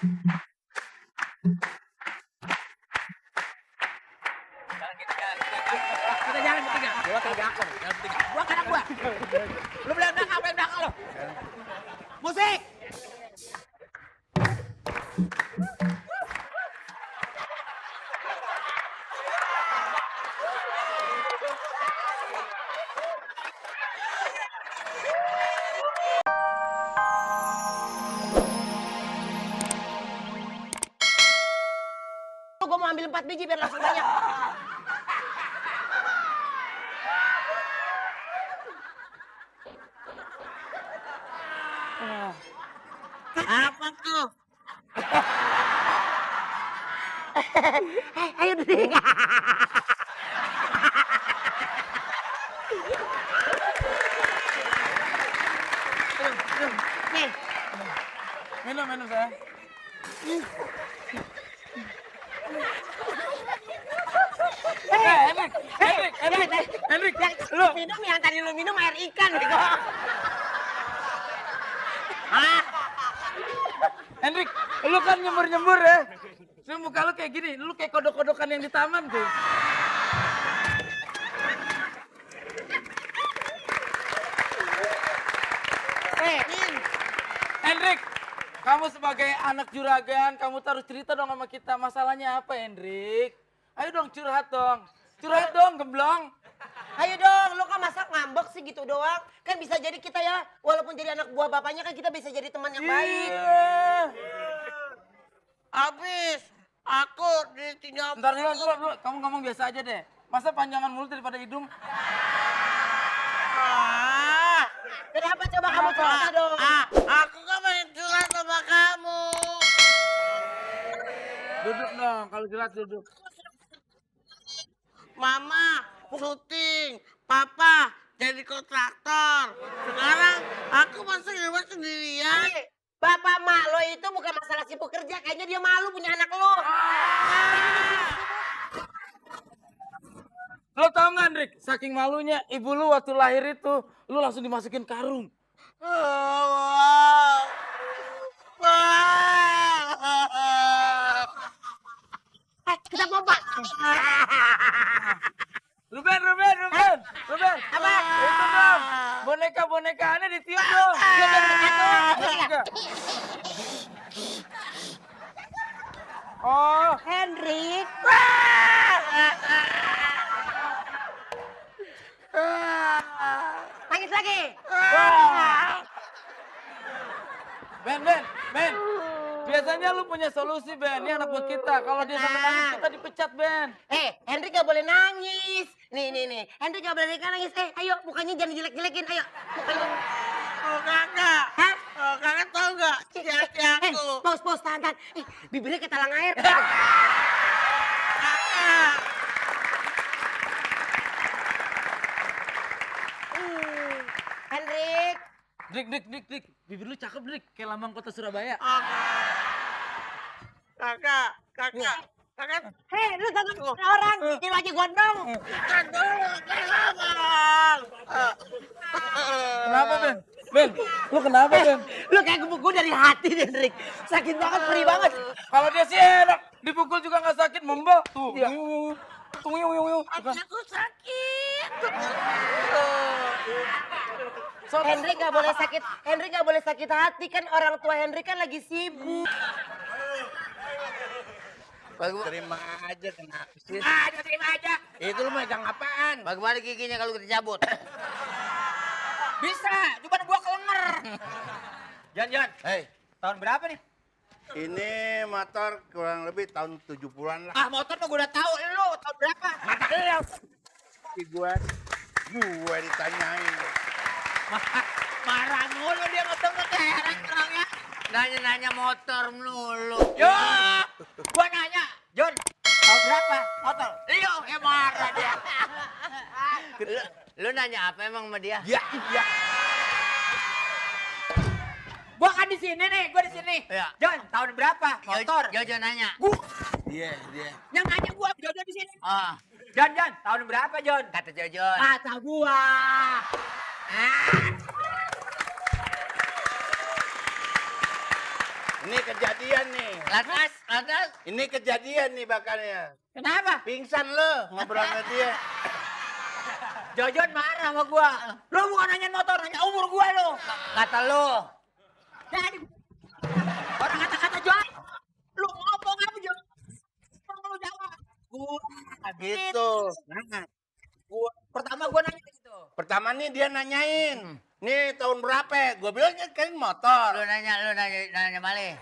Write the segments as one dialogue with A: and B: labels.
A: Kita jalan bertiga. Gua teriakan. Jalan bertiga. Gua kanan gua. Lu belakang apa yang belakang lo? Musik. Gua mau ambil 4 biji biar langsung banyak. Apa tuh? Ayo deh. Nih.
B: Minum saya. Hendrik,
A: Lu minum yang tadi lu minum air ikan, bego. Hah?
B: Hendrik, lu kan nyembur ya. Lu muka lu kayak gini, lu kayak kodok-kodokan yang di taman tuh. Hendrik, kamu sebagai anak juragan, kamu harus cerita dong sama kita. Masalahnya apa, Hendrik? Ayo dong curhat dong. Curhat dong, gemblong.
A: Ayo dong, lu kan masa ngambek sih gitu doang. Kan bisa jadi kita ya, walaupun jadi anak buah bapaknya kan kita bisa jadi teman yang baik. Habis, aku ditinggal.
B: Bentar dulu. Kamu ngomong biasa aja deh. Masa panjangan mulut daripada hidung?
A: Kenapa coba kamu cerita dong?
C: Aku kan main curhat sama kamu.
B: Duduk dong, kalau jelas duduk.
C: Mama syuting, papa jadi kontraktor. Sekarang aku masih di rumah sendirian.
A: Bapak mak lo itu bukan masalah sibuk kerja, kayaknya dia malu punya anak lo.
B: Lo tau gak, Hendrik? Saking malunya, ibu lu waktu lahir itu, lu langsung dimasukin karung.
A: Kita pompa.
B: Ruben.
A: Apa?
B: Itu dong, boneka-bonekaannya ditiup dong. Oh,
A: Hendrik. Nangis lagi.
B: Ben. Biasanya lu punya solusi, Ben. Ini anak buat kita. Kalau dia sampai nangis, kita dipecat, Ben.
A: Hendrik gak boleh nangis. Nih. Hendrik gak boleh nangis. Ayo, mukanya jangan jelek-jelekin. Ayo, mukanya.
C: Oh kakak.
A: Hah?
C: Oh kakak tahu nggak? Hati aku.
A: Pause, tahan. Bibirnya kayak talang air.
C: Kakak.
A: Hendrik.
B: Dik. Bibir lu cakep, Dik. Kayak lambang kota Surabaya.
C: Kakak.
A: Hei, lu jangan orang. Ini aja gondong.
B: Kenapa, Ben? Ben, lu kenapa, Ben?
A: Lu kayak gebuk dari hati, Hendrik. Sakit banget, perih banget.
B: Kalau dia sih enak. Dipukul juga nggak sakit, membah. Tuh.
A: Iya.
B: Tuh.
C: Aku sakit.
A: Hendrik gak boleh sakit. Hendrik gak boleh sakit hati kan, orang tua Hendrik kan lagi sibuk.
C: Terima aja kenapa sih?
A: Terima aja.
C: Itu lu megang apaan?
A: Bagaimana giginya kalau kita cabut?
C: Bisa, cuma gua kelenger.
A: Jan.
C: Hei,
A: Tahun berapa nih?
C: ini motor kurang lebih tahun 70-an lah.
A: Motor tuh gue udah tahu. Lu tahun berapa? Mata lu.
C: Gue ditanyain.
A: Marah mulu dia motor heran orangnya.
C: Nanya motor melulu.
A: Yo, gua nanya, John, tahun berapa motor? Iyo, marah dia.
C: Lu nanya apa emang sama dia?
A: Ya. Gua kan di sini nih, gua di sini.
C: Iya.
A: John, tahun berapa motor?
C: Jojo nanya. Dia.
A: Yang nanya gua, Jojo di sini.
C: Ah,
A: John, tahun berapa, John?
C: kata Jojo.
A: Kata gua.
C: Ini kejadian nih.
A: Lantas.
C: Ini kejadian nih bakalnya.
A: Kenapa?
C: Pingsan lo ngobrol sama dia.
A: Jojon marah sama gua. Lu bukan nanya motor, nanya umur gua lu. Kata lu. Jadi orang kata-kata Jon. Lu ngomong apa Jon? Ngomong lu jawab. Gua
C: Gitu.
A: Pertama gua nanya gitu.
C: Pertama nih dia nanyain. Nih tahun berapa? Gue bilang kan motor.
A: Lu nanya balik.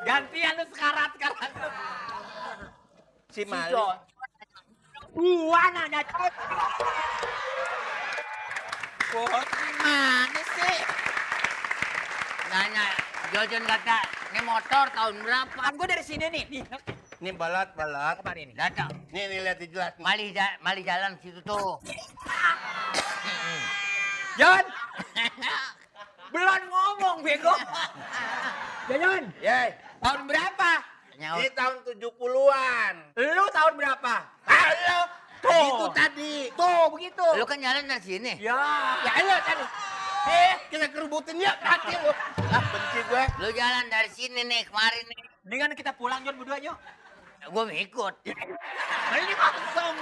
A: Gantian lu sekarang.
C: Si Mali.
A: Gua nanya Jon. Kok gimana sih? Nanya Jojon kata, ini motor tahun berapa? Kan gua dari sini nih.
C: Ini balat.
A: Apa ini? Datang.
C: Nih lihat jelas.
A: Mali jalan situ tuh. Jon. Belum ngomong bego. Jon.
C: Ye,
A: Tahun berapa?
C: ini tahun 70-an.
A: Lu tahun berapa?
C: Halo.
A: Tuh.
C: Itu tadi.
A: Tuh begitu.
D: Lu kan jalan dari sini.
A: Ya.
C: Ya lu tadi. Kita kerubutin ya kaki lu. Benci gue.
D: Lu jalan dari sini nih kemarin nih.
A: Mendingan kita pulang Jon berdua yuk.
D: Gua mau ikut.
A: Ini kosong.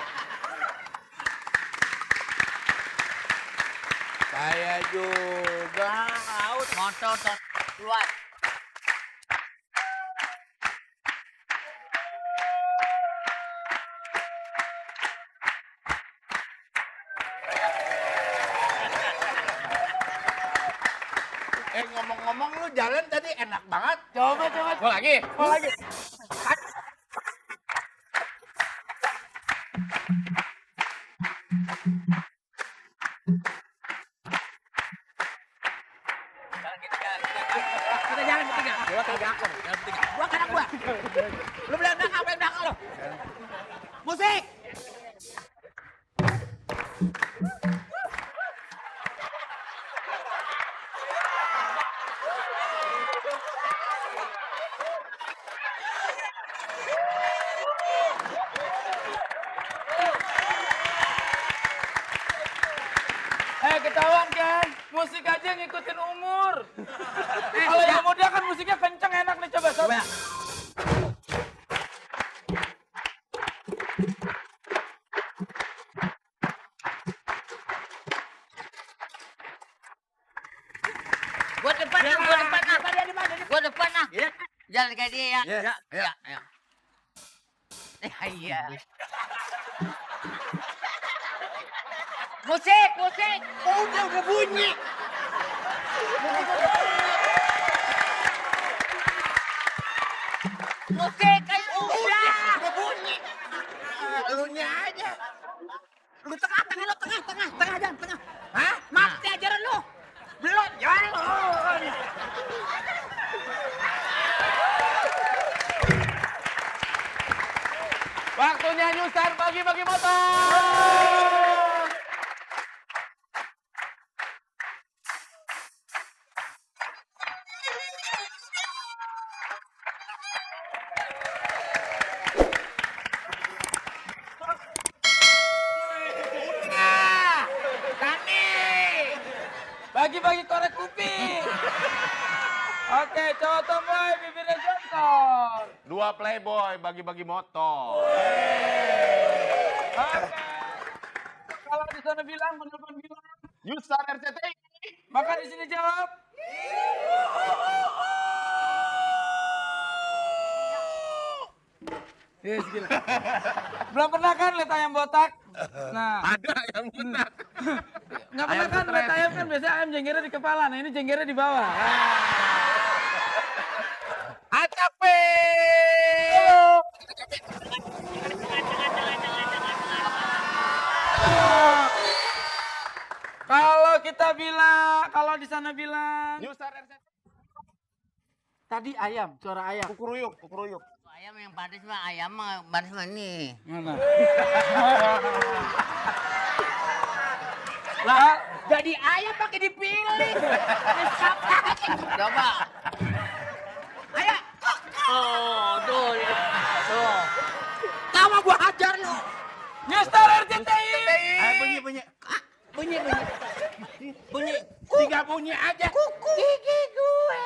C: Saya juga.
D: Motor keluar.
C: Ngomong-ngomong lu jalan tadi enak banget.
B: Coba.
C: Gua lagi.
A: Kita jalan bertiga. Gua kagak aku. Jalan bertiga. Gua kanan gua. Lu bilang belakang, apa yang belakang lu? Musik.
B: Ketahuan kan? Musik aja ngikutin umur. Kalau yang muda kan musiknya kenceng enak nih coba.
A: Coba.
D: Gua depan ah. Gua depan ah.
A: Ya.
D: Jalan kayak dia ya.
C: Ya.
D: Ya. Iya. Musik.
C: Udah bunyi.
D: Musik ayo.
C: Udah bunyi. Elunya aja.
A: Lu tengah Jon, tengah. Hah? Mati ajaran lu. Belum Jon.
B: Waktunya nyusar bagi-bagi motor. Bagi-bagi korek kuping. Oke, cowok tomboy bibirnya jontor.
E: Dua playboy bagi-bagi motor.
B: Oke. Kalau di sana bilang, menelpon bilang.
E: Yusar RCTI.
B: Maka di sini jawab. Yes, gila. Belum pernah kan lihat ayam botak? Nah,
E: Ada yang benar.
B: nggak pernah kan lihat ayam kan biasanya ayam jenggernya di kepala. Nah ini jenggernya di bawah.
C: Acape.
B: Kalau kita bilang, kalau di sana bilang,
E: Yusar RCTI.
B: tadi ayam, suara ayam.
E: Kukuruyuk.
D: Ayam yang padas mah ayam mah padas mah ini.
B: Mana? Lah,
A: Jadi ayam pakai dipilih.
D: Coba.
A: Ayo.
D: Oh, tuh.
A: Tahu gua hajar lu.
B: Newstar RCTI.
C: Bunyi. Bunyi. Tiga bunyi
A: Gigi gue.